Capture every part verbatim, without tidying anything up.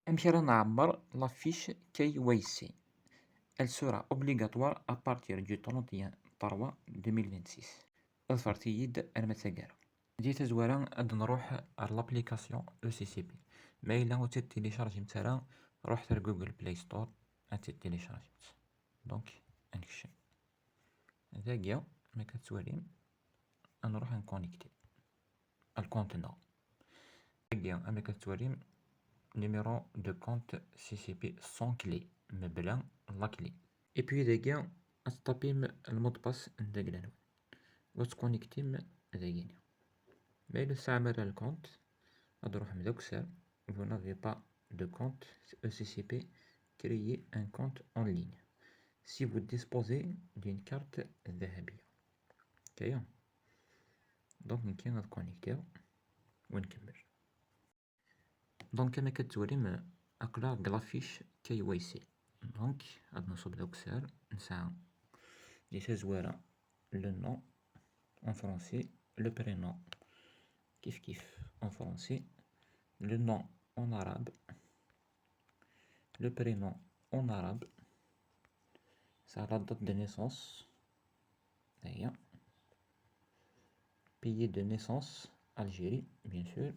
Amek ara nɛemmer la fiche K Y C? Elle sera obligatoire à partir du trente et un trois deux mille vingt-six. Ḍfret-iyi-d arma d taggara. Di tazwara ad nruḥ ar l'application E C C P. Ma yella ur tt-id-téléchargemt ara, ruḥet ar Google Play Store ad tt-id-téléchargemt. Donc, ad nekcem. Dagi, ma akka tettwalim, ad nruḥ ad nconnecté ar lcompte-nneɣ. Dagi, amek ad tettwalim, numéro de compte C C P sans clé, mebla la clé. Et puis dagi, ad teṭṭapim le mot de passe n tagla-nwen. Ad tconnectim dagini. Ma yella ur tesɛim ara lcompte, ad d-truḥem d akessar. Vous n'avez pas de compte E C C P, créez un compte en ligne. Si vous disposez d'une carte ذهبية. Kaya. Donc, nekki ad connectiɣ u nkemmel. Donc, amek ad tettwalim, aql-aɣ deg la fiche K Y C. Donc, ad nṣubb d akessar, nesɛa di tazwara le nom en français, le prénom kif kif en français, le nom en arabe, le prénom en arabe, ça la date de naissance, d'ailleurs, pays de naissance, Algérie, bien sûr.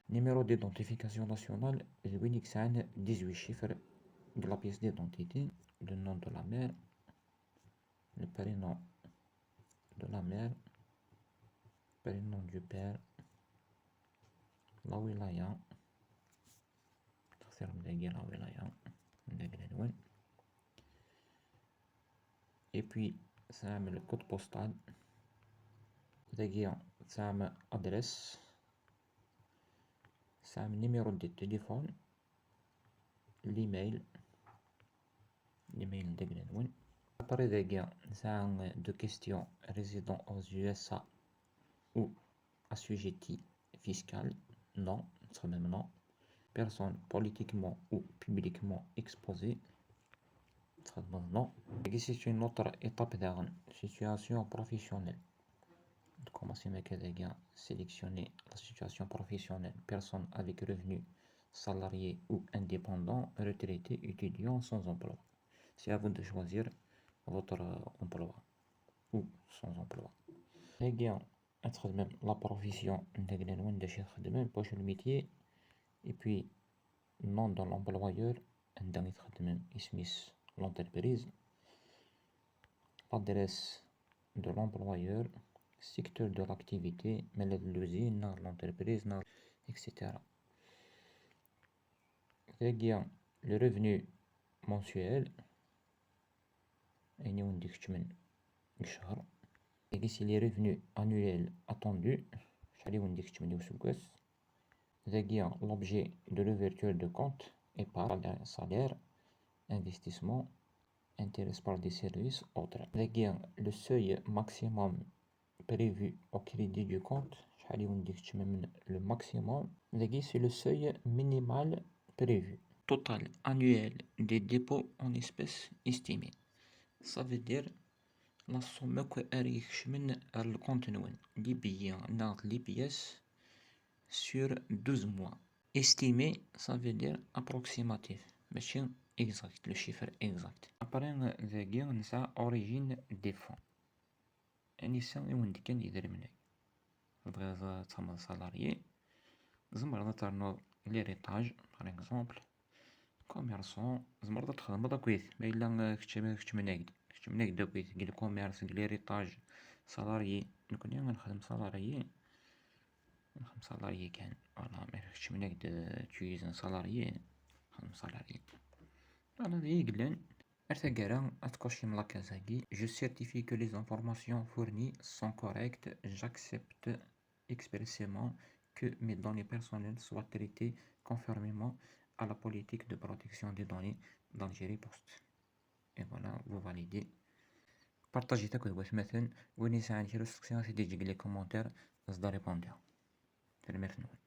Numéro d'identification nationale, d win i yesɛan dix-huit chiffres de la pièce d'identité, le nom de la mère, le prénom de la mère, prénom du père, la wilaya, textirem dagi la wilaya, dagi la wilaya. Et puis, tesɛam le code postal. Dagi tesɛam adresse. Tesɛam numéro de téléphone. L'email. L'email n tagla-nwen. Après dagi, nesɛa deux questions. Résident aux U S A ou assujetti fiscal? Non, txedmem non. Personne politiquement ou publiquement exposée? Txedmem non. Dagi, c'est une autre étape daɣen. Situation professionnelle. Tkumasim akka dagi, sélectionnez la situation professionnelle. Personne avec revenu, salarié ou indépendant, retraité, étudiant, sans emploi. C'est à vous de choisir votre emploi ou sans emploi. Dagi, ad txedmem la profession n tagla-nwen, d acu i txeddmem, poche le métier, et puis nom de l'employeur, anda i txeddmem, isem-is l'entreprise, l'adresse de l'employeur, secteur de l'activité, ma d l'usine, neɣ l'entreprise, neɣ, et cetera. Dagi, le revenu mensuel, ayen i wen-d-ikeččmen deg ccher. Dagi, c'est les revenus annuels attendus, acḥal i wen-d-ikeččmen deg useggas. Dagi, l'objet de l'ouverture de compte, épargne, salaire, investissement, intéressé par des services, autres. Dagi, le seuil maximum prévu au crédit du compte, acḥal i wen-d-ikeččmen, le maximum. Dagi, c'est le seuil minimal prévu. Total annuel des dépôts en espèces estimés. Ça veut dire la somme akk ara ikecmen ar lcompte-nwen, les billets neɣ les pièces sur douze mois. Estimé, ça veut dire approximatif, mačči exact, le chiffre exact. Après, dagi, nesɛa origine des fonds. Anisa i wen-d-kkan yidrimen-agi? Tebɣiḍ ad txedmeḍ salarié, tzemreḍ ad ternuḍ l'héritage, par exemple, commerçant, tzemreḍ ad txedmeḍ akkit, ma yella, eh, kečč, keččmen-ak-d, keččmen-ak-d akkit, deg le commerce, deg l'héritage, salarié. Nekkni ad nexdem salarié, ad nexdem salarié kan, voilà, ma keččmen-ak-d, eh, tu es un salarié, xdem salarié. Voilà, d ayen yellan. Ar taggara, ad tkucim la case-agi: Je certifie que les informations fournies sont correctes, j'accepte expressément que mes données personnelles soient traitées conformément à la politique de protection des données d'Algérie Post. Et voilà, vous validez. Partagez-t akk d watmaten, win yesɛan kra n usteqsi ad t-id-yeǧǧ deg les commentaires, ad s-d-répondiɣ. Tanemmirt-nwen.